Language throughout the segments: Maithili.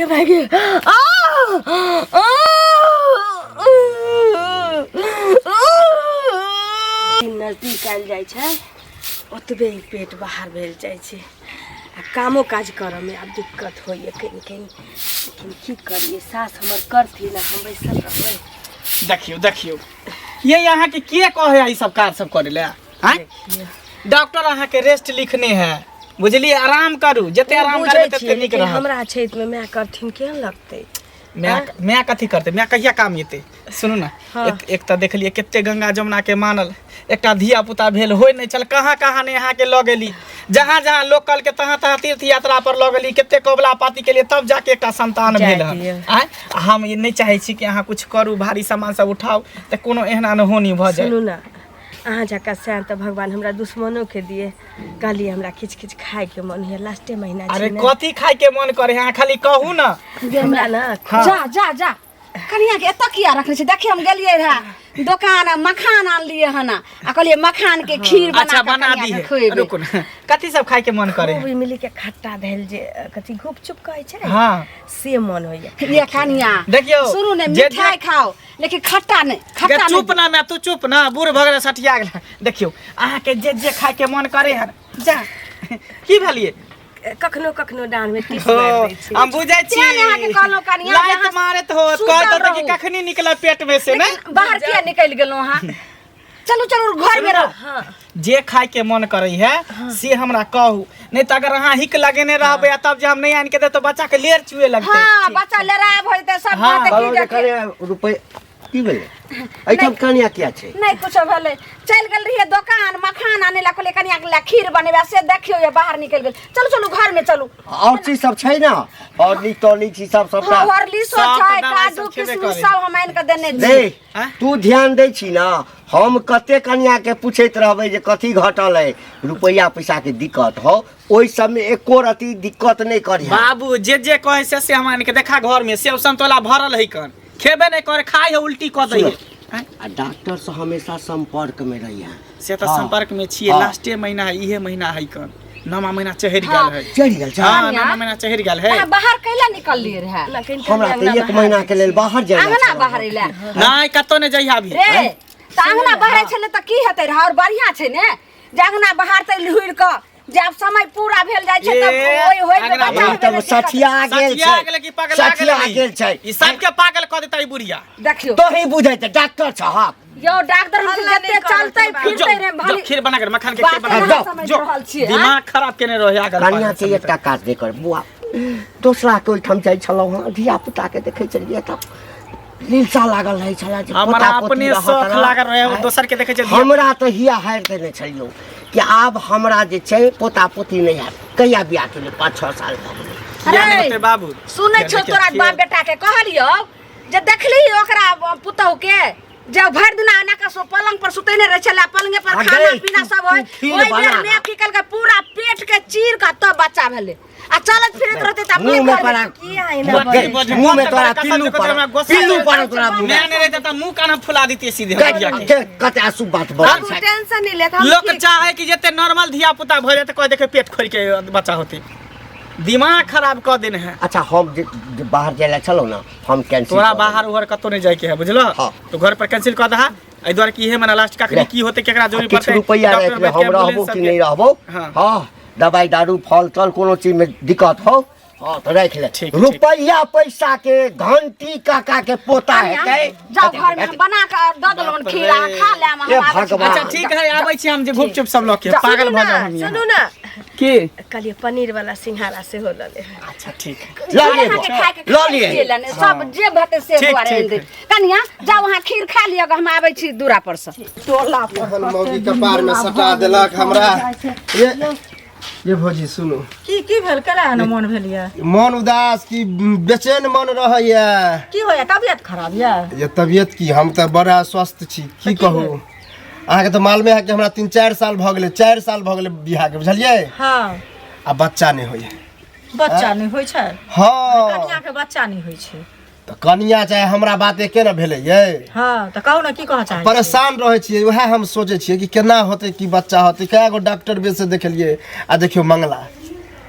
गे भाई गे आ आ नजदीक आयल जाइ छै ओतबे ही पेट बाहर भेल जाइ छै आ कामो काज करऽमे आब दिक्कत होइए कनि कनि लेकिन की करियै सास हमर करथिन आ हम बैसल रहबै। देखियौ देखियौ, ये अहाँके के कहै है ई सब काज सब करै लए आँय? डॉक्टर अहाँके रेस्ट लिखने है, बुझलियै? आराम करू, जते आराम बुझै करबै तते छियै नीक लेकिन रहत। हमरा छैतमे माय करथिन केहन लगतै? माय माय कथी करतै? माय कहिया काम एतै? सुनू ने। हाँ। एक तऽ देखलियै कते गंगा जमुना के मानल एकटा धिया पुता भेल होइ नहि छल, कहाँ कहाँ नहि अहाँके लऽ गेली, जहाँ जहाँ लोक कहलकै तहाँ तहाँ तीर्थ यात्रा पर लऽ गेली, कते कबुला पाती केलियै तब जाके एकटा संतान जाय भेल हन। दियौ। आँय, आ हम ई नहि चाहै छी कि अहाँ कुछ करू, भारी सामान सब उठाउ तऽ कोनो एहन अनहोनी भऽ जाय। सुनू ने, अहाँ जकाँ सैन तऽ भगवान हमरा दुश्मनोके दिए। कहलियै हमरा किछु किछु खायके मन होइए, लास्टे महीना अरे छै ने। कथी खायके मन करे अहाँ खाली कहू ने। हमरा ने हाँ। जा जा जा, कनिया के एतऽ किया रखने छै? देखियौ, हम गेलियै रहे दोकान, मखान आनलियै हन आ कहलियै मखान के खीर बना अच्छा कऽ बना कनिया दी के है। खुएबै। रुकू ने, कथी सब खायके मन करे? खूब इमली के खट्टा भेल जे कथी गुपचुप कहै छै हाँ से मन होइए। ये कनिया, देखियौ, सुनू ने, जे- मिठाई खाओ लेकिन खट्टा नहि, खट्टा गे, चुप नहि। ना मैं, तू चुप ना, बूढ़ भऽ गेलै, सठिया गेलै। देखियौ, अहाँके जे जे खायके मन करे हन। जा, की भेलियै? कखनो कखनो डाँड़ में टीस हो, मारि दै छै। हम बुझै छी। तें ने अहाँके कहलहुँ कनिया, जे लात अहाँ मारैत हो सुतल कहत कि रहू। कखनी निकल पेट में से नहीं। लेकिन बाहर किया निकलि गेलहुँ अहाँ? चलू चलू, घर में रहू। हाँ। जे खाय के मन करे है से हमरा कहू, नहीं तो अगर अहाँ हिक लगेने रहबै आ तब जे हम नहीं आनि के देब तो बच्चा के लेर चुए लगतै। हाँ, बच्चा लड़ाई होइते सब हाँ। कहतै की कहलहुँ जे जे कनिया रुपैआ की भेलै? एहिठाम कनिया किया छै? नहि कुछो भेलै, चलि गेल रहियै दोकान मखान आनै लए, कहलियै कनिया के लए खीर बनेबै, से देखियौ ये बाहर निकलि गेल। चलू चलू, घर में चलू। और चीज सब छै ने? हॉर्लिक्स तॉर्लिक्स ई सब सबटा? हाँ, हॉर्लिक्सो सब छै, तऽ दवाइ सब काजू खेबे किशमिश करै। सब हम आनि कऽ देने छी। दे आँय? तू ध्यान दै छी ना? हम कते कनिया के पूछैत रहबै जे कथी घटल है, रुपैआ पैसा के दिक्कत हो, ओहि सबमे एको रति दिक्कत नहि करिहे। बाबू जे जे कहे से से हम आनि के देखा, घर में सेब संतोला भरल है, कन खेबे नहीं करे, खाय है उल्टी कऽ दै है। सुनो, आ डॉक्टर से हमेशा संपर्क में रहिए। से तऽ हाँ। संपर्क में छियै। हाँ। लास्टे महीना है, इहे महीना है, कन नवा महीना चढ़ि गेल है। चढ़ि गेल छै? हाँ, नवा महीना चढ़ि गेल है। अहाँ बाहर कैला निकललियै रहे? हमरा तऽ एक महीना के लेल बाहर जाय अंगना बाहर अइला? नहीं, कतौ नहीं जइहा अभी। रे, तऽ अंगना बाहर छलै तऽ की हेतै रहे? और बढ़िया छै ने जे अंगना बाहर तऽ लुरि कऽ जे आब समय पूरा भेल जाइ छै तब ए, ओहि होय अंगना बच्चा तब होबे मे दिक्कत। सठिया गेल सठिया छै। गेलै कि पगला सठिया गेलै? गेल छै। ई सबके पागल कऽ देतै ई बुढ़िया। देखियौ, तोही बुझै छै, डॉक्टर छहक। यौ डॉक्टर, हम जते चलतै जो फिरतै रे जो भली खीर बना कर, मखान के खीर बात बना अहाँ कर। समझ जो रहल छियै, आँय? दिमाग खराब केने रहे आगल कनिया पागल के एकटा काज नहि कर बुआ। दोसरा के ओहिठाम जाइ छलहुँ हँ, धिया पुता के देखै छलियै तऽ लीलसा लागल रहै छलै जे हमरा पोता पोती अपने रहत शौख रहत। लागल रहे, दोसर के देखै छै धिया- हमरा तऽ हिया हारि देने छलियौ कि आब हमरा जे छै पोता पोती नहि हैत। कहिया बियाह केलियै? 5-6 साल भऽ गेलै। किया नहि अरे, होतै बाबू? सुनै छौ? देखियौ, तोरा बाप बेटा के कहलियौ जे देखली ओकरा पुतहु के जे भरि दिना एना कऽ पलंग पर सुतेने रहै छलै, पलंगे पर आ खाना गई, पीना तू- सब होय। तू खीर ओहि बना बेर ना। मे की केलकै, पूरा पेट के चीर कऽ तब बच्चा भेलै आ चलत फिरत रहतै तऽ अपने मुँह में घर पड़ा की आइना बड़- बजै बड़- छै? मुँह में बड़- तोरा कसम पिल्लू से पड़ल, हमरा गुस्सा पिल्लू आबै पड़ल तोरा मुँह में। मैं नहीं रहता तऽ मुंह कान फुला देती सीधे हम बुढ़िया के। कते अशुभ बात बोलै बाबू छै। टेंशन नहीं लेत, हम लोक ठीक। चाहे कि जते नॉर्मल धिया पुता भऽ जाए तऽ कह देखे पेट खोल के बच्चा होते, दिमाग खराब कऽ देने है। अच्छा, हम जे जे बाहर जाय लए छलहुँ ने, हम कैंसिल तोरा कऽ बाहर उहर कतौ नहीं जाए के है, बुझलो? हाँ। तो घर पर कैंसिल कऽ दहा, एहि दुआरे कि इहे महीना लास्ट, कखनी ले। की होते, केकरा देलियै। जरूरी किछु पड़तै, रुपैआ डॉक्टर राखि ले, वैद्य हम रहबो एम्बुलेंस कि सबके। नहि रहबो। हाँ। हाँ, दवाई दारू फल तल कोनो चीज में दिक्कत हो, हाँ तऽ राखि ले। ठीक, ठीक। रुपैआ पैसा के घंटी काका के पोता हेतै। जाओ घर में, हम बना कऽ दऽ देलहुँ हन खीर, अहाँ खा लेब, हम हे आबै छी। भगवान। अच्छा ठीक है, आबै छी हम जे घुपचुप सब लऽ के पागल भऽ जाउ हम यहाँ। सुनू ने। की? कहलियै पनीर वाला सिंघाड़ा सेहो लऽ लेब। अच्छा ठीक है। लऽ लिए, अहाँके खायके लऽ लिए। लेने सब जे भेटै से ठीक, दुआरे ठीक आनि दे। कनिया जाउ, अहाँ खीर खा लिअ, हम आबै छी दूरा पर से। टोला पर अपन मौगी कपार में सटा देलक हमरा। ये भौजी सुनू। की की भेल? केला एहन मोन भेल यऽ? मन उदास की बेचैन मन रहैया। की होइया? तबियत खराब यऽ? ये तबियत की, हम तऽ बड़ा स्वस्थ छी। की कहू अहाँके, तऽ मालूमे है कि हमरा 3-4 साल भऽ गेलै, 4 साल भऽ गेलै बियाहके, बुझलियै? हाँ। आ बच्चा नहि होइया। बच्चा नहि होइ छै? हाँ। कनिया के बच्चा नहि होइ छै? तऽ कनिया चाहे हमरा बात एके ने भेलै यै। हाँ, तऽ कहू ने, की कहऽ चाहै छी? परेशान रहै छियै, उएह हम सोचै छियै कि केना होतै, कि बच्चा होतै। कए गो डॉक्टर बेस से देखेलियै आ देखियौ मंगला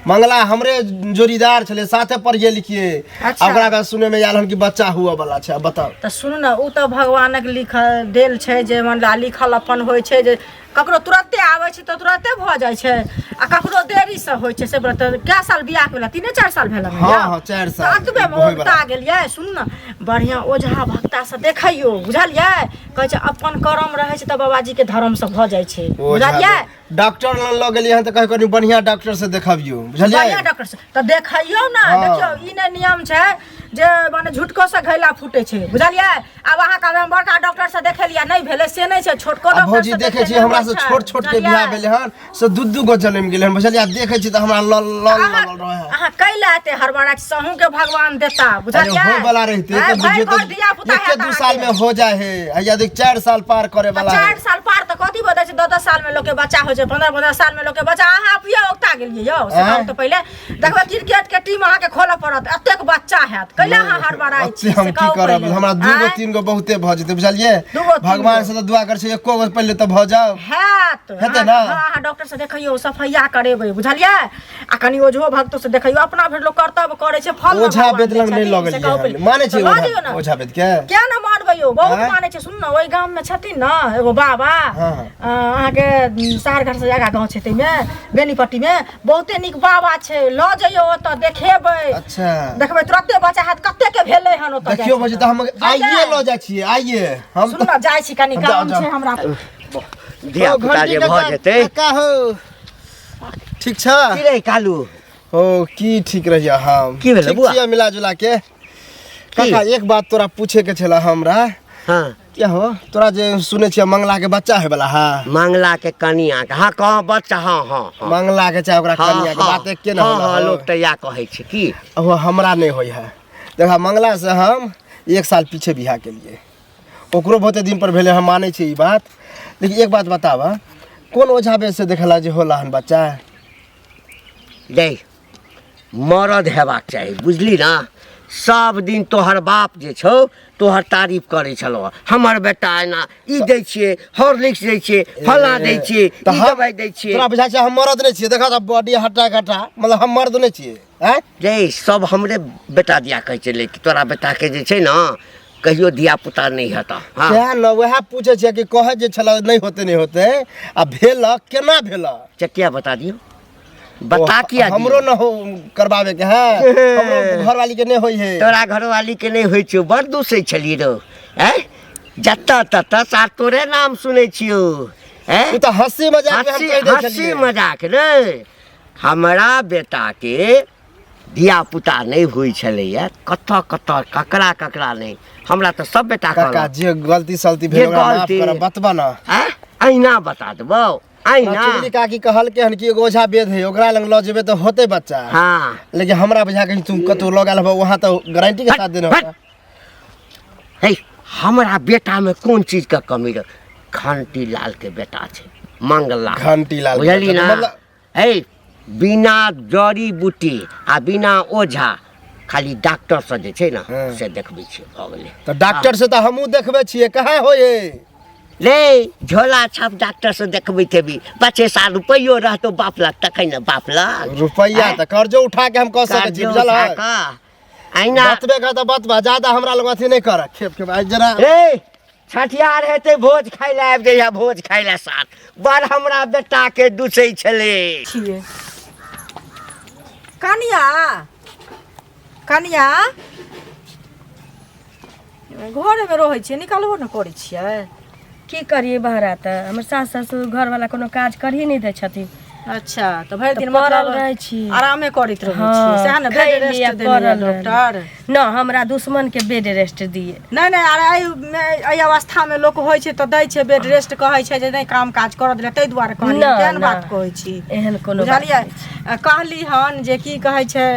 मंगला हमरे जोड़ीदार छलै, साथे पढ़िए लिखिए। अच्छा। आ ओकरा बाद सुनै में आयल हन कि बच्चा हुआ वाला छै। आब बताउ। तऽ सुनू ने, ओ तऽ भगवानक लिखल देल छै जे मन लिखल अपन होइ छै, जे ककरो तुरते आबै छै तऽ तुरते भऽ जाइ छै आ ककरो देरीसँ होइ छै। से व्रत कए साल बियाह भेला? 3-4 साल भेला? हँ हँ, 4 साल। एतबेमे होइवला। उगता गेलियै। सुन ने, बढ़िआँ ओझा भक्तासँ देखैयौ, बुझलियै? कहै छै अपन करम रहै छै तऽ बाबाजीके धर्मसँ भऽ जाइ छै। ओझा बुझलियै? डॉक्टर लग लऽ गेलियै हन तऽ कहै कनि बढ़िआँ डॉक्टर से देखबियौ, बुझलियै? बढ़िआँ डॉक्टर से तऽ देखैयौ ने। हँ। देखियौ, ई नहि नियम छै जे माने झुटको से घैला फूटे छै, बुझलियै? आब अहाँ कहबै हम बड़का डॉक्टर से देखेलियै नहि भेलै, से नहि छै। छोटको आ डॉक्टर भौजी से देखै छी देखेने हमरा होइ से छै, छोट छोट के बुझलियै? बियाह भेलै हन से दू दू गो जनमि गेलै हन, बुझलियै? आ देखै छी तऽ हमरा लल लल अहाँ लल रहै है। अहाँ कैला एते हड़बड़ा छी? अहूँके भगवान देता, अरे बुझलियै? होय वाला रहिते आँय, तऽ बुझियौ भरि घर तऽ धिया-पुता एके हैत दू साल अहाँके। में हो जाए है। हैया देख, 4 साल पार करे तऽ वाला है। 4 साल पार तऽ कथी बतै छै? 10-10 साल में लोक के बच्चा होइ छै, 15-15 साल में लोक के बच्चा। अहाँ अपिया औगता गेलियै यौ से आँय? कहू तऽ पहिले देखबै क्रिकेट के टीम अहाँके खोलऽ पड़त, एतेक बच्चा हैत। कैला अहाँ हड़बड़ाइ छी ओते हम से की कहू करब? पहिले। हमरा दू गो आँय? 3 गो बहुते भऽ जेतै, बुझलियै? दू गो, तीन भगवान गो। से तऽ दुआ करै छी एको गो पहिले तऽ भऽ जाउ। हैत। हेतै ने? हँ, अहाँ डॉक्टर से देखैयौ, सफैया करेबै, बुझलियै? आ कनि ओझो भक्तो से देखैयौ। अपना भरि लोक कर्तव्य करै छै, फल ने ओझा भगवान वेद दै लग नहि छथिन, लऽ से गेलियै कहू हन। पहिले। मानै तऽ छियै लऽ ओझा जइयौ ने। ओझा वेद के? किया ने मानबै यौ, बहुत आँय? मानै छै। सुन ने, ओहि गाममे छथिन ने एगो बाबा। हँ। अहाँके सारघर से आगाँ गाँव छै, ताहिमे बेनीपट्टीमे बहुते नीक बाबा छै। लऽ जइयौ ओतऽ देखेबै। अच्छा। देखबै तुरते बच्चा हैत। कते के भेलै हन ओतऽ देखियौ भौजी, तऽ हम आइए लऽ जाइ छियै, आइए हम। सुन ने, जाइ छी, कनि जाउ, काम जाउ। छै हमरा। धिया पुता जे भऽ जेतै। काका हो, ठीक छ? की रे कालू? ओ की ठीक रहिया हम। की भेलै ठीक बुआ? छियै मिला जुला के। काका, एक बात तोरा पूछे के छला हमरा। हाँ। क्या हो, तोरा जे सुनै छियै मंगला के बच्चा होय वाला है? मंगला के कनिया के, हाँ कह बच्चा, हाँ हाँ हाँ। मंगला के चाहे ओकरा हाँ, कनिया के हाँ, बात एके न हाँ होला हाँ हो। लोक तऽ इएह कहै छै की। ओ हमरा नहि होइ है। देखा, मंगला से हम 1 साल पीछे बियाह केलिए, ओकरो बहुते दिन पर भेलै, हम मानै छी ई बात। लेकिन एक बात बताबऽ, कोन ओझा बेस से देखला जे होला हन बच्चा? रे मरद हेबाक चाही, बुझली ना? सब दिन तोहर बाप जे छौ तोहर तारीफ करै छलौ, हमर बेटा एना ई दै छियै, हॉर्लिक्स दै छियै, फलाँ दै छियै, तऽ ई हम दवाइ दै छियै। तोरा बुझाइ छै हम मरद नहि छियै? देखा तऽ बॉडी हट्टा कट्टा, मतलब हम मर्द नहि छियै? आँय रे सब हमरे बेटा दिया कहै छलै कि तोरा बेटाके जे छै ने कहियो धिया पुता नहि हेतऽ। हाँ सएह ने, वएह पूछै छियै कि कहै जे छलै नहि होतै नहि होतै, आ भेल केना भेल? चटिया बता दियौ, बता किया दियौ? हमरो न हो करबावे के है, हमरो घरवाली के नहीं होई है। तोरा घरवाली के नहीं होइ छौ, बड़ दूसै छलियै रौ। आँय, जतऽ ततऽ सार तोरे नाम सुनै छियौ। आँय ओ तऽ हंसी मजाक में हम हंसी कहि दै हंसी छलियै। मजाक रे, हमरा बेटा के धिया पुता नहि होइ छलैया, कतऽ कतऽ ककरा ककरा नहि, हमरा तऽ सब बेटा काका कहलक। जे गलती सलती जे भेल ओकरा माफ गलती- करब, बतबा ना। आँय, अहिना बता देबौ अहिना। चुगली काकी कहलकै हन कि एगो ओझा वेद है, ओकरा लग लऽ जेबै तऽ होतै बच्चा। हाँ। लेकिन हमरा बुझा कहीं तुम कतौ लऽ गेल हेबऽ वहाँ तऽ गारंटी के साथ देने हट। होता। हे, हमरा बेटा में कोन चीज के कमी रह? घंटी लाल के बेटा छै मंगला। घंटी लाल के बुझली बेटा, ना? मतलब- हे, बिना जड़ी बूटी आ बिना ओझा, खाली डॉक्टर से जे छै ने हाँ। से देखबै छियै, भऽ गेलै। तऽ डॉक्टर से तऽ हमहूँ देखबै छियै, कहाँ होय? रे झोला छाप डॉक्टर से देखबैत हेबी। बचे साल रुपैयो रहतो बाप लग तखन ने बाप लग रुपैआ आँय? तऽ कर्जो उठा के हम कऽ सकै छी, कर्जो बुझल उठा है? कऽ अहिना बतबे कर तऽ बतबा, ज्यादा हमरा लग अथी नहि कर। खेप खेप आइ जरा। रे छठियार हेतै, भोज खाइ लए आबि जइहा, भोज खाइ लए साथ। बड़ हमरा बेटा के दुसै छलै। छियै कनिया, कनिया घरेमे रहै छियै, निकलबो ने करै छियै। की करियै बहरा, तऽ हमर सास ससुर घरवाला कोनो काज करही नहि दै छथिन। अच्छा, तऽ भरि दिन तऽ पड़ल मतलब रहै छी। आरामे करैत रहै हँ, छियै, सएह ने? बेड खैली आ रेस्ट देने पड़ल डॉक्टर रहली। न हमरा दुश्मन के बेड रेस्ट दिए। नहि नहि, आर एहिमे एहि अवस्थामे लोक होइ छै तऽ दै छै बेड रेस्ट, कहै छै जे नहि काम काज करऽ देले, ताहि दुआरे कहलियै। ना, केहन ना। बात कहै छी? एहन कोनो बात बुझलियै? नहि छै। आ कहली हन जे की कहै छै,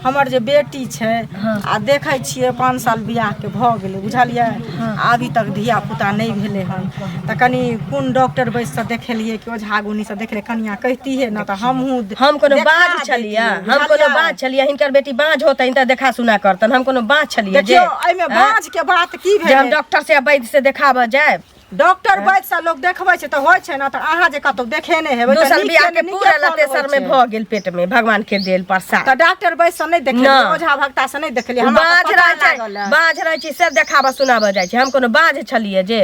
हमर जे बेटी छै आ देखै छियै 5 साल बियाहके भऽ गेलै, बुझलियै? आ अभी तक धिया पुता नहि भेलै हन, तऽ कनि कोन डॉक्टर वैद्यसँ देखेलियै कि ओझा गुनीसँ देखलियै, कनिया कहितियै ने तऽ हमहूँ हम कोनो देखा बाज छलियै? दैतियै, हम कोनो बुझलियै? बाज छलियै? हिनकर बेटी बाज होतै तऽ देखा सुना करतन? हम कोनो बाज छलियै जे देखियौ, एहिमे आँय? बाज के बात की जे हम भेलै? डॉक्टर से आ वैद्य से देखाबऽ जायब। डॉक्टर वैद्य से लोग देखबै छै तऽ होइ छै ने, तऽ अहाँ जे कतौ देखेने हेबै दू तऽ साल नीके बियाह के नीके पूरा फल होइ तेसर में छै। भऽ गेल पेट में भगवान के देल प्रसाद। तऽ डॉक्टर वैद्य से नहि देखलियै, ना। ओझा भक्ता से नहि देखलियै, हमरा तऽ बाँझ पता रहै छै, लागल है। बाँझ रहै छै सब देखाबऽ सुनाबऽ जाइ छै। हम कोनो बाँझ छलियै जे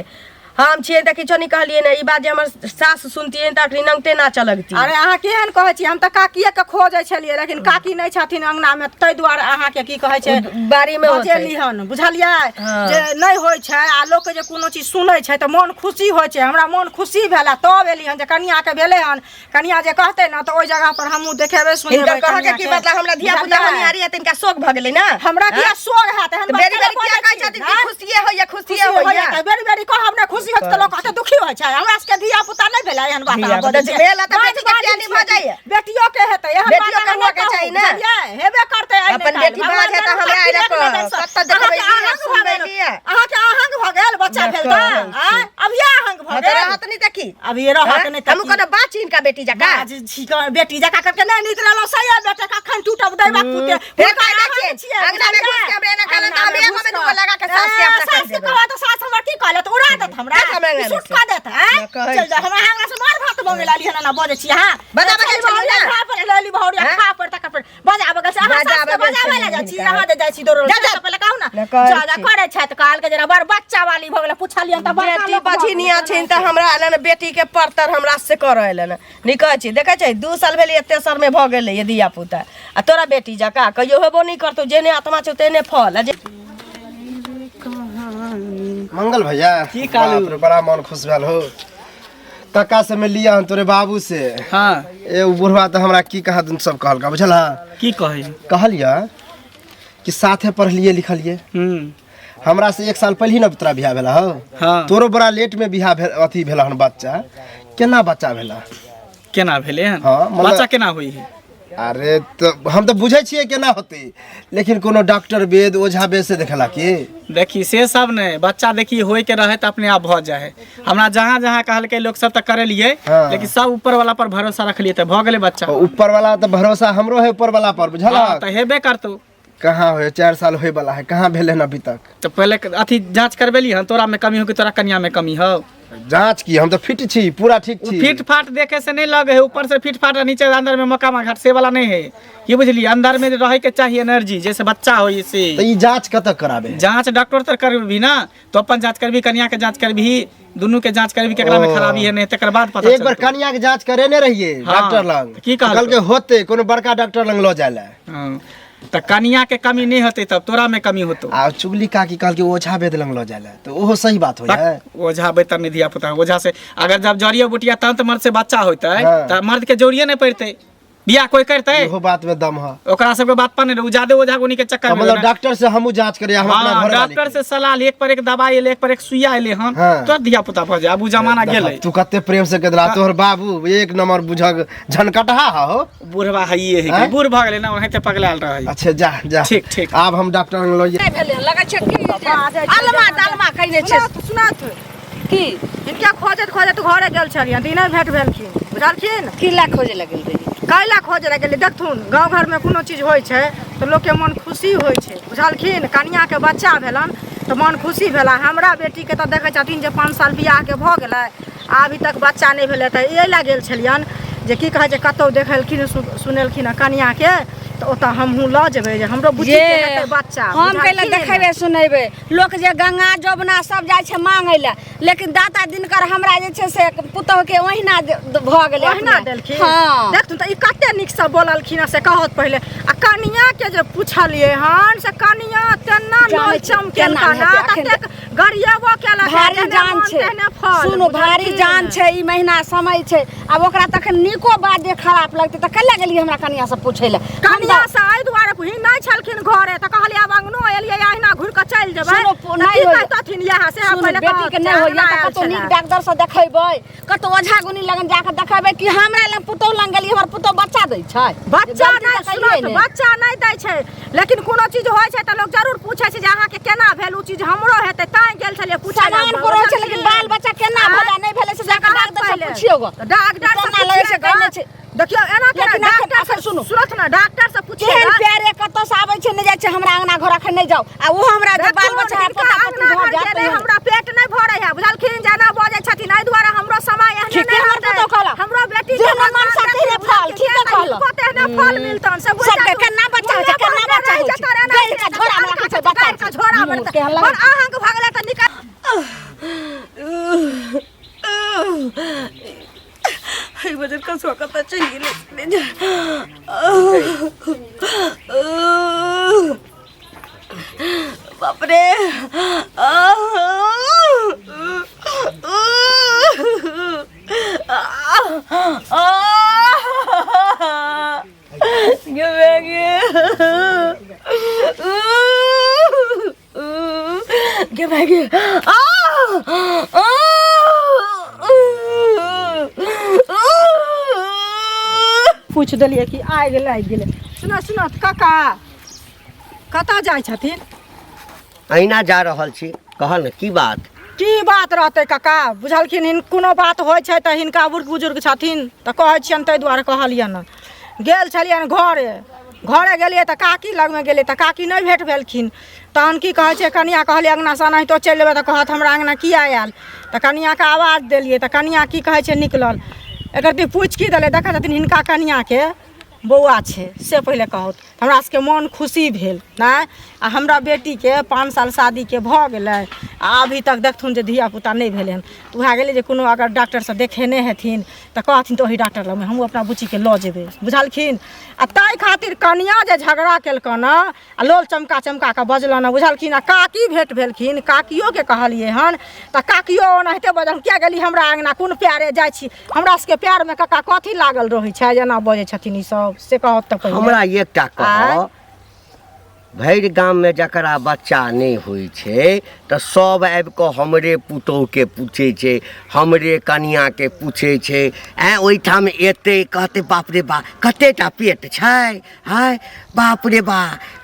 हम छियै तऽ किछो नहि कहलियै ने। ई बात जे हमर सास सुनतियै तऽ अखनी नंगटे नाचऽ लगतियै। अरे अहाँ केहन कहै छी, हम तऽ काकिए के खोजै छलियै, लेकिन काकी नहि छथिन अंगना मे, ताहि दुआरे अहाँके की कहै छै ओ बाड़ी मे होतै। बजेली हन, बुझलियै? हँ। जे नहि होइ छै आ लोकके जे कोनो चीज सुनै छै तऽ मोन खुशी होइ छै। हमरा मोन खुशी भेल आ तब एली हन जे कनियाके भेलै हन, कनिया जे कहतै ने तऽ ओहि जगह पर हमहूँ देखेबै सुनेबै। हिनकर कहऽ के कनिया की के। मतलब, हमरा धिया पुता बुझलियै? होनिहारी है, तिनका शोक भऽ गेलै ने। हमरा किया शोक हैत एहन तऽ बात? बेरी केना बेरी किया बजै कहै छी, छथिन कि आँय? खुशिये होइया, खुशिये खुशी होइया? होइया तऽ बेरी बेरी कहब ने, खुशी होइत तऽ लोक कहतै दुखी होइ छै। हमरा सबके धिया पुता नहि भेलै, एहन बात अहाँ धिया पुता बजै छियै। भेल है तऽ बाज बेटीके बाजै किया नहि भऽ छियै। जाइया? बेटियो के हेतै, एहन बात बेटियो के अहाँ हुअ के नहि चाही कहू, ने। बुझलियै? हेबे करतै आइ नहि अपन काल्हि। बेटी भगवान बाज है तऽ जरूर हमरा ताकि एना लेत कह, नजरसँ। कतऽ देखबै अहाँके लिअ, अहंग भऽ सुनबै गेल। लिअ। अहाँके अहंग भऽ गेल, बच्चा नहि भेल तऽ कहै छी। आँय? अभिये अहंग भऽ हँ तऽ गेल। रहत नहि तऽ की? अभिये रहत नहि तऽ हमहूँ की? कोनो बात छी हिनका बेटी जकाँ? बाज छी कऽ बेटी जकाँ करके नहि नीक रहलहुँ, सही बेटे कखन टूटब दैबाक पुते। फेर हुनका कायदा अहंग छियै। छियै, अंगना मे बुझलियै? घुसि के हमरा एना कहलन तऽ हम अंगना मे एगो मे घुसि दूगो कऽ। लगा के सास के ए, अपना सास कहि के देबै। कहबै तऽ सास हमर की कहलत? उड़ा देत हमरा, देख हमरा अंगना मे सुट से। कऽ देत। आँय? नहि कहै चलि जाउ, हमरा अंगना से मार भात मंगे लाली हन, एना बजै छी अहाँ। बजा बजा चलि छलियै भौरिया ने? खा पर लैली, भौरिया हैं? खा पर तकर पर बजा बगल से अहाँ बजा सास के बगल बजाबै लए छलियै जाइ छी, हिनका। अहाँ जे जाइ छी दौड़ल जा, जा। से पहिले कहू ने। नहि कहै जा जा छी। करै छथि, कहलकै जेना बड़ बच्चा वाली भऽ गेलै, पुछलियनि तऽ बड़का बेटी लोक भऽ गेलै। बझिनिया छनि तऽ हमरा एलन बेटी के परतर हमरा से करऽ एलन। नहि कहै छी, देखै छै 2 साल भेलै तेसर मे भऽ गेलै धिया पुता, आ तोरा बेटी जकाँ कहियो हेबो नहि करतौ। जेहने आत्मा छौ तेहने फल। आ जे मंगल भैया की कालू? बाप रे, बड़ा मन खुश भेल हो कक्का से मिलिया हम तोरे बाबू से। हाँ। ए उ बुढ़वा तऽ हमरा की कहा तुम सब कहलका, बुझल हा? की कहै? कहलिया कि साथे पढ़लिए लिखलिए, हमरा से 1 साल पहिले ही न तोरा बियाह भेला हो। हाँ। तोरो बड़ा लेट में बियाह भेल, अथी भेला हन बच्चा। केना बच्चा भेला? केना भेलै हन? हाँ, मतलब- बच्चा केना होई है? अरे तऽ हम तऽ बुझै छियै केना होतै, लेकिन कोनो डॉक्टर वेद ओझा वेद से देखला की? देखी से सब नहि, बच्चा देखी होय के रहे तऽ अपने आप भऽ जाइ है। हमरा जहाँ जहाँ कहलकै लोक सब तऽ करेलियै, हाँ। लेकिन सब ऊपर वाला पर भरोसा रखलियै तऽ भऽ गेलै बच्चा। ऊपर वाला तऽ भरोसा हमरो है ऊपर वाला पर, बुझल? हाँ, तऽ हेबे करतौ। कहाँ होय, 4 साल होय वाला है, कहाँ भेलै हन अभी तक? तऽ पहिले अथी जाँच करबेली हन, तोरा में कमी हो कि तोरा कनिया में कमी हो? जाँच की, हम तऽ फिट छी, पूरा ठीक छी। फिट फाट देखे से नहीं लगे है, ऊपर से फिट फाट आ नीचे अंदर में मकामा घाट से वाला नहीं है, ये बुझलिए? अंदर में रहे के चाहिए एनर्जी, जैसे बच्चा हो से। तऽ ई जाँच कतऽ कराबे? जाँच डॉक्टर तर करबी ना, तो अपन जाँच करबी, कनिया के जाँच करबी, दुनू के जाँच करबी, केकरा में ओ। खराबी है नहीं, तकर बाद पता एक बार चलतौ। कनिया के जाँच करेने रहिए हाँ, डॉक्टर लग, की कहलकौ? कहलकै होते कोनो बड़का डॉक्टर लग लऽ जाय लए। हाँ, तऽ कनिया के कमी नहीं होते तब तोरा में कमी होतो। आ चुगली काकी कहलकै ओझा वेद लग लऽ जाय लए, तऽ ओहो सही बात होइ है? ओझा बैतर नहीं धिया पुता ओझा से अगर जब जड़ियो बुटिया तंत्र मर्द से बच्चा होते हाँ। तऽ मर्द के जरूरिये नहीं पड़ते, बियाह कोई करते? इहो बात में दम है। ओकरा सबके बात पर नहीं, उ ज्यादे ओझा गुनी के चक्कर तऽ में मतलब रहै। डॉक्टर से हमहूँ जाँच करिए, हम अपना हाँ, घर वाली डॉक्टर के। से सलाह ले, एक पर एक दवाई एले, एक पर एक सुइया एले हन, हाँ। तो धिया पुता भऽ जाय। आब उ जमाना देखा, गेलै। तू कते प्रेम से कहला, तोहर बाबू एक नंबर बुझक झनकटहा हो। बुढ़वा हइये है, आँय? बूढ़ भऽ गेलै ना, ओनाहिते पगलायल रहै। अच्छा जा जा। ठीक, ठीक। आब हम डॉक्टर लग लऽ नहि भेलै, लगै छै की जे अलमा दालमा कयने छै। सुनत सुनत की हिनका खोजैत खोजैत घरे गेल छलियनि तऽ ई नहि भेट भेलखिन, बुझलखिन? की लए खोजे लए गेल रही? कैला खोजे लए गेलियै? देखथुन, गाँव घरमे कोनो चीज होइ छै तऽ लोकके मन खुशी होइ छै, बुझलखिन? कनिआँके बच्चा भेलनि तऽ मन खुशी भेला। हमरा बेटीके तऽ देखै छथिन जे 5 साल बियाहके भऽ गेलै आ अभी तक बच्चा नहि भेलै, तऽ एहि लए गेल छलियनि जे की कहै छै कतहु देखेलखिन सुनेलखिन हँ कनिआँके तऽ ओतऽ हमहूँ लऽ जेबै जे हमरो बुच्चीके हेतै बच्चा। हम कैला बुझलखिन? देखेबै सुनेबै? लोक जे गंगा जमुना सब जाइ छै मांगै लए, लेकिन दाता दिनकर हमरा जे छै से पुतोह के ओहिना भऽ गेलै। ओहिना अपने। देलखिन। हाँ। देखथुन तऽ ई कते नीकसँ बोललखिन हँ से कहत पहिले। आ कनिया के जे पुछलियै हन से कनिया तेना जानै नल छी, चमकेलका केना ना, हेतै अखन? ततेक गरियेबो केलक, भारी जेहने जान मोन छै, तेहने फल, सुनू, भारी बुझलखिन? जान छै, ई महीना समय छै। आब ओकरा तखन नीको बात जे खराब लगतै तऽ कल्ला गेलियै हमरा कनिया से पूछै लए? कनिया से एहि दुआरे ही नहि छलखिन घरे तऽ कहलियै आब अंगनो एलियै अहिना घुरि कऽ चलि जेबै सुनू, तऽ नहि की होइए। कहितथिन इएह से सुनू, पहिले बेटी के कहत, नहि होइए अंगना तऽ आयल कतौ नीक छलए। डॉक्टर से देखेबै, कतौ ओझा गुनी लगन जाके देखेबै कि हमरा लग पुतोह लग गेलियै, हमर पुतोह बच्चा दै छै? बच्चा गलती नहि तऽ कलियै सुनत, ने। बच्चा नहि दै छै, लेकिन कोनो चीज होइ छै तऽ लोक जरूर पूछै छै जे अहाँके केना भेल, ओ चीज हमरो हेतै, तैं गेल छलियै पूछै लए। सामान पर होइ छै, लेकिन बाल बच्चा केना आँय? भेलै नहि भेलै से जाके कहत डॉक्टर से पहिले। पुछियौ गो। तऽ डॉक्टर से केना लगै छै पुछियै कहने गऽ। छै। देखियौ एना केना लेकिन एखन- डॉक्टर से एखन सुनू। सुनत ना डॉक्टर से पूछिए केहन प्यारे कतऽ से आबै छै नहि जाइ छै हमरा अंगना घर अखन नहि जाउ आ ओ हमरा जे बाल बच्चा हिनका पोता पोती अंगना भऽ घर जायत गेलै हमरा पेट नहि भरै है बुझलखिन जेना बजै छथिन एहि दुआरे हमरो समय एहने ठीके नहि हमर रहतै। पुतहु कहलक। हमरो बेटी जेहने मनसा तेहने फल, ठीके कहलक। हिनको तेहने फल मिलतन से बुझि सबके जातु। केना बच्चा होइ छै, मुँहे केना पर बच्चा रहै होइ छै, छै। तोरा एना गैर के झोरा मे राखै छै बच्चा गैर के झोरा मे मुँह केहन लगै पर अहाँके भऽ गेलै तऽ निकल एहि वजह कसुआ कतऽ चलि गेलै बाप रे गे भाई गे आ आ पूछि देलियै कि आगि लागि गेलै सुनऽ सुनऽ काका कतऽ जाइ छथिन अहिना जा रहल छी कहल ने की बात की बात रहतै काका बुझलखिन हिन कोनो बात होइ छै तऽ हिनका बुढ़ बुजुर्ग छथिन तऽ कहै छियनि ताहि दुआरे कहलियनि गेल छलियनि घरे घरे गेलियै तऽ काकी लगमे गेलियै तऽ काकी नहि भेट भेलखिन तहन की कहै छै कनिआँ कहलियै अङ्गनासँ एनाहितो चलि अयबै तऽ कहत हमरा अङ्गना किया आयल तऽ कनिआँके आवाज देलियै तऽ कनिआँ की कहै छै निकलल एकरती पूछि की देलै देखै छथिन हिनका कनिआँके बौआ छै से पहिले कहत हमरा सबके मोन खुशी भेल नहि आ हमरा बेटीके 5 साल शादीके भऽ गेलै आ अभी तक देखथुन जे धियापुता नहि भेलै हन तऽ उएह गेलै जे कोनो अगर डॉक्टरसँ देखेने हेथिन तऽ कहथिन तऽ ओही डॉक्टर लगमे हमहूँ अपना बुच्चीके लऽ जेबै बुझलखिन आ ताहि खातिर कनिआँ जे झगड़ा केलकनि हँ आ लोल चमका चमका कऽ बजलनि हँ बुझलखिन आ काकी भेँट भेलखिन काकियोके कहलियै हन तऽ काकियो ओनाहिते बजल किया गेली हमरा अङ्गना कोन प्यारे जाइ छी हमरा सबके प्यारमे कक्का कथी लागल रहै छै जेना बजै छथिन ई सब से कहत तऽ पहिले हमरा एकटा कह आँय? भरि गाममे जकरा बच्चा नहि होइ छै तऽ सब आबि कऽ हमरे पुतोहुके पूछै छै हमरे कनिआँके पूछै छै आँय ओहिठाम एतै कहतै बाप रे बा कते टा पेट छै आँय बाप रे बा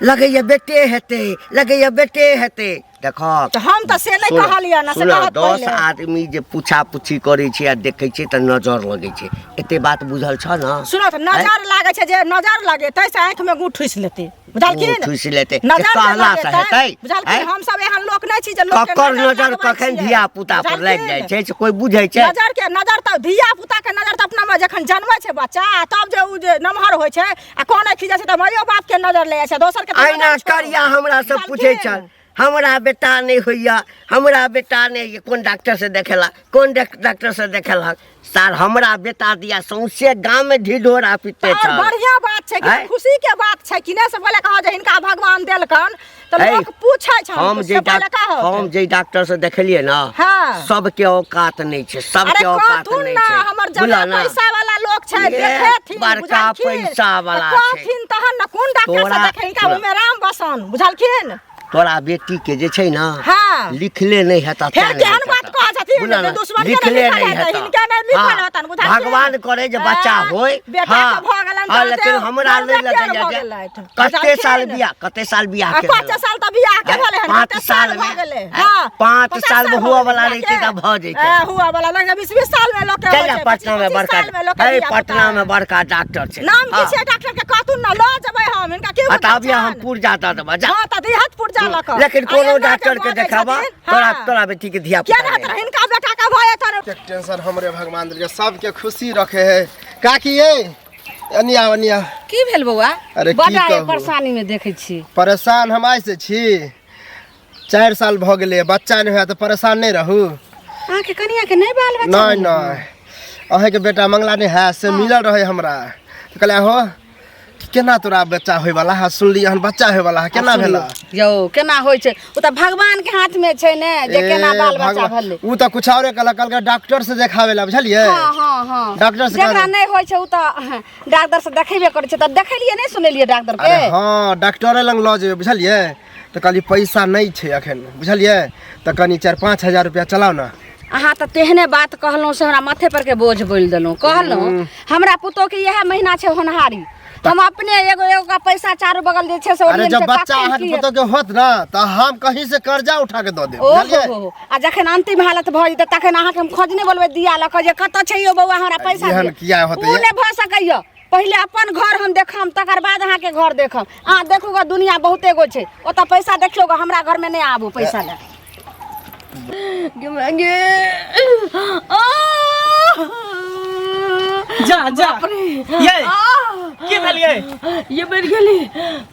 लगैए बेटे हेतै लगैए बेटे हेतै देखऽ तऽ हम तऽ से नहि सुनऽ, कहलियै ने से सुनऽ, कहत 10 पहिले आदमी जे पूछा पूछी करै छै आ देखै छै तऽ नजर लगै छै एते बात बुझल छ ने सुनो तऽ नजर लागै छै जे नजर लगे ताहिसँ आँखिमे गुँ ठुसि लेतै बुझलखिन गुँ ठुसि लेतै। नजर जे कहला से लगेतै, हेतै? बुझलखिन आँय? हम सब एहन लोक नहि छी जे लोक के ककर नजर नजर लगबै कखन छियै। धिया पुता पर लागि बुझलखिन? जाइ छै से कोइ बुझै छै नजर के नजर तऽ धिया पुता के नजर तऽ अपना मे जखन जन्मै छै बच्चा आ तब जे उ जे नमहर होइ छै आ कोने खींचै छै तऽ माइयो बाप के नजर ले जाइ छै दोसर के तऽ अहिना नजर छोड़ू। करिया हमरा से पूछै बुझलखिन? छल हमरा बेटा नहि होइए हमरा बेटा नहि होइए कोन डॉक्टरसँ देखेला कोन डॉक्टरसँ देखेलक सार हमरा बेटा दिया सौंसे गाममे ढिढोरा पिटते और छल बढ़िया बात छै कि आँय? खुशी के बात छै कि नहि से पहिले कहो जे हिनका भगवान देलकन तऽ ऐ, लोक पूछै छै हम जे से पहिले डॉक्टर कहो हम जे डॉक्टर से देखेलियै ने हाँ। सबके औकात नहि छै अरे सबके औकात कहथुन नहि ना छै हमर बुझलह जगह ना? पैसा वाला लोक छै ए, देखेथिन बड़का बुझलखिन? पैसा वाला तऽ छै। कहथिन तहन ने कोन डॉक्टर से तोरा- देखे हिनका सुन। ओहिमे राम बसन बुझलखिन तोरा बेटी के जे छै ना हाँ। लिखले नहि हेता फेर तें नहि केहन हेता। बात कहै छथिन बुझलह जे ना? दुश्मन के नहि लिखले लिखल नहि हेतै, हेता। हिनके नहि लिखल हाँ। हेतनि, बुझलखिन? भगवान करे जे बच्चा हाँ, होय बेटा हाँ। के भऽ गेलनि हाँ, तऽ लेकिन से हमरा नहि बड़ लगैया भऽ जे गेलथि। कते साल बुझलखिन? बियाह कते साल बियाह आ के 5 भेलनि? साल तऽ बियाह के भेलै हन पाँच कते साल साल भऽ मे गेलै हाँ 5 पचास साल मे भऽ हुअ गेलै वाला बियाह रहितै के। तऽ भऽ जैतै। ए, हुअ वाला लगै 20 20 साल मे लोक के चलि होइ जा छै, पटना में 25 बड़का साल मे लोक के है धिया पुता पटना में बड़का डॉक्टर छै नाम की हाँ। छै डॉक्टर के कहथुन ना लऽ जेबै हम हिनका की आ बुझल तब हम छनि? पुर्जा दऽ देबऽ जा हाँ तऽ दिहत पुर्जा लऽ कऽ लेकिन आ कोनो एना जे डॉक्टर के बजै देखाबऽ छथिन, तोरा हाँ। तोरा बेटी के धिया किया पुता नहि नहि हेतै हिनका बेटा के भऽ जेतनि एतेक टेंशन हमरे भगवान देलकै सबके खुशी रखे है काकी ये एनी आओ एनी आओ की भेल बौआ अरे की बड़ा कहू? परेशानी में देखै छी परेशान हम आइ से छी 4 साल भऽ गेलै बच्चा नहि होया तऽ परेशान नहि रहू अहाँके कनिया के नहि बाल बच्चा नहि नहि अहाँके बेटा मंगला नहि है से मिलल रहै हमरा तऽ कहलियै हो केना तोरा बच्चा होयवला है सुनलियै हन बच्चा होयवला है केना भेला यौ केना होइ छै ओ तऽ भगवान के हाथ में छै ने जे केना ए, बाल बच्चा भगवान- भेलै उ तऽ कुछ औरे कहलक कहलकै डॉक्टर से देखावे ला बुझलियै हाँ हाँ हाँ डॉक्टर से जकरा कहलक। नहि होइ छै ओ तऽ डॉक्टर से देखेबे करै छै तऽ देखेलियै नहि सुनेलियै डॉक्टर के अरे हाँ डॉक्टरे लग लऽ जेबै बुझलियै तऽ कहली पैसा नहि छै अखन बुझलियै तऽ कनि 4-5 हजार रुपया चलाउ ने अहाँ तऽ तेहने बात कहलहुँ से हमरा माथे पर के बोझ बोलि देलहुँ कहलहुँ हमरा पुतोहके इएह महीना छै होनहारी हम अपने एगो एगो का पैसा चारू बगल जे छै से अरे ओरियन जब छै, बच्चा कखन अहाँके की पुतोह के होत ना तऽ हम कहीं से कर्जा उठा के दऽ देब ओहो बुझलियै हो हो। आ जखन अंतिम हालत भऽ जेतै तखन अहाँके हम खोजने बोलबै दिया लऽ कऽ जे कतऽ छै यौ बौआ हमरा पैसा एहन दिअ। किया होतै? उ नहि भऽ सकैया पहिले अपन घर हम देखम तकर बाद अहाँके घर देखम अहाँ देखू गऽ दुनिया बहुते गो छै ओतऽ पैसा देखियौ गऽ हमरा घरमे नहि आबू पैसा लए गे जा जा ये की भेल ये ये मर गेली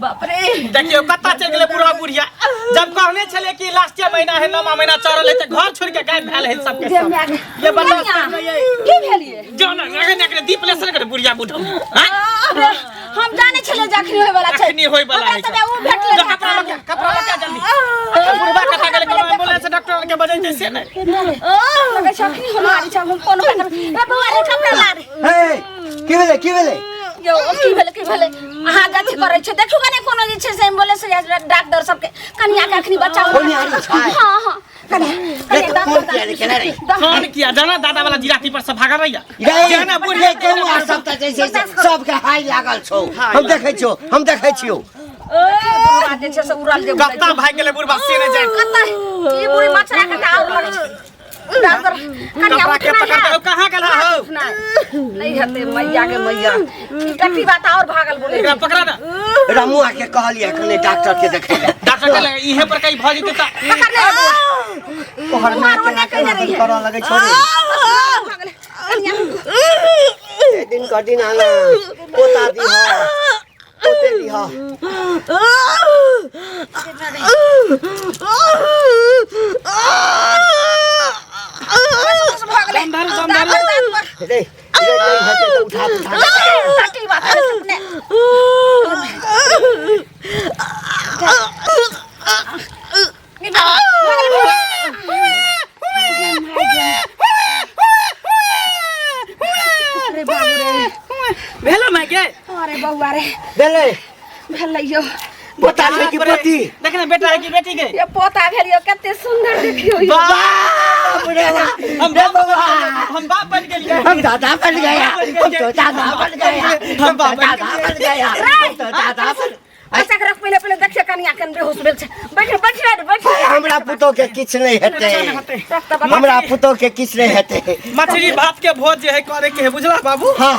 बाप रे देखियो कत्ता चलि गेलै बुढ़ा बुढ़िया जब कहने छलै कि लास्ट महीना है नौमा महीना चढ़ल है तऽ घर छोड़ के गायब भेल है सबके जे सब माय गे। ये बर्दाश्त कनिया, कर रही की भेल ये जो ना अगर एकरे दीप लेसन करे बुढ़िया बुढ़ा हैं अरे, हम जाने छले जखनी होय वाला छै अखनी होय वाला हमरा है सबके उ भेटले जो कपड़ा लगा कपड़ा लगा जल्दी बुढ़वा कथा गेलै कोनो एम्बुलेंस डॉक्टर के बजैते से नहि लगै छै अखनी होय वाली छै हम कोनो ए बौआ रे कपड़ा ला रे हे की भेलै की भेलै यौ की भेलै की भेलै अहाँ अथी करै छै देखियौ कने कोनो जे छै से एम्बुलेंस या डॉक्टर सबके कनिया के अखनी बच्चा होनिहारी छै। हां हां कनिया रे कनिया तऽ फोन किया नहि केने रही? फोन किया जाना दादा वाला जिराती पर से भागल रहिया रे जाना बुढ़िया रे गौआ सब तऽ जे छै से सबके हाय लागल छौ हम देखै छियौ हम देखै छियौ बुढ़वा जे छै से उड़ल जे कत्ता भागि गेलै बुढ़वा से नहि जाए कत्ता ई बुढ़ी मछरा के तऽ आओर लगै छै डॉक्टर कनिया कपड़ा के उठना पकड़ है कहाँ गेल हो उठना नहीं हेतै मैया के मैया ई टट्टी बात आओर भागल बोले एकरा पकड़ा ना रमुआ के कहलियै कने डॉक्टर के देखै लए डॉक्टर के लगे इहे पर कहीं भऽ जेतै तऽ पकड़ ले बौआ तोहर माय मारो केना ने केना कहिने रहियै। करऽ लगै छौ रे भागल कनिया दिन क दिन आना पोता दिह पोते दिह भऽ गेलै दम धरू, दम धरू। रे रे नहि हेतै तऽ उठा उठा टट्टी बात अपने अरे बाबू रे भेलो माय के अरे बौआ रे भेलै भेलै यौ पोता छै कि पोती देख ना बेटा है कि बेटी के ये पोता भेल यौ कते सुंदर देखियौ यौ बाप रे बाप हम रे बाप बाबा हम बाप बन गेलियै हम दादा बन गया हम तो दादा बन गया हम तो दादा बन गया हम तो दादा बन अच्छा के रख पहिले पहिले देखिए कनिया केन बेहोश भेल छै बैठ बैठ रे बैठ हमरा पुतोह के किछु नहि हेतै रख तऽ हमरा पुतोह के किछु नहि हेतै मछली भात के भोज जे है करे के है बुझला बाबू हाँ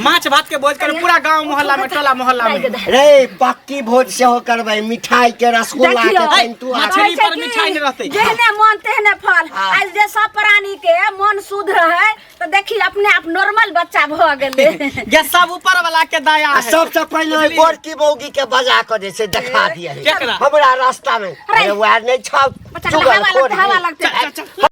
माछ भात के भोज करे पूरा गांव मोहल्ला में टोला मोहल्ला में रे पक्की भोज सेहो करबै मिठाई के रसगुल्ला के देखियौ। पेंटू आ मछली कहै छै पर कि मिठाई नहि रहतै। जेहने मन तेहने फल हाँ। आज जे सब प्राणी के मन शुद्ध रहे तऽ देखी अपने आप नॉर्मल बच्चा भऽ गेलै ये सब ऊपर वाला के दया आ है सबसँ पहिले ओहि गोरकी मौगी के बजा कऽ जे छै देखा दिअ केकरा? हमरा रास्ता में अरे वएह नहि छौ बच्चा के हवा लगतै हवा लगतै चल, चल, चल।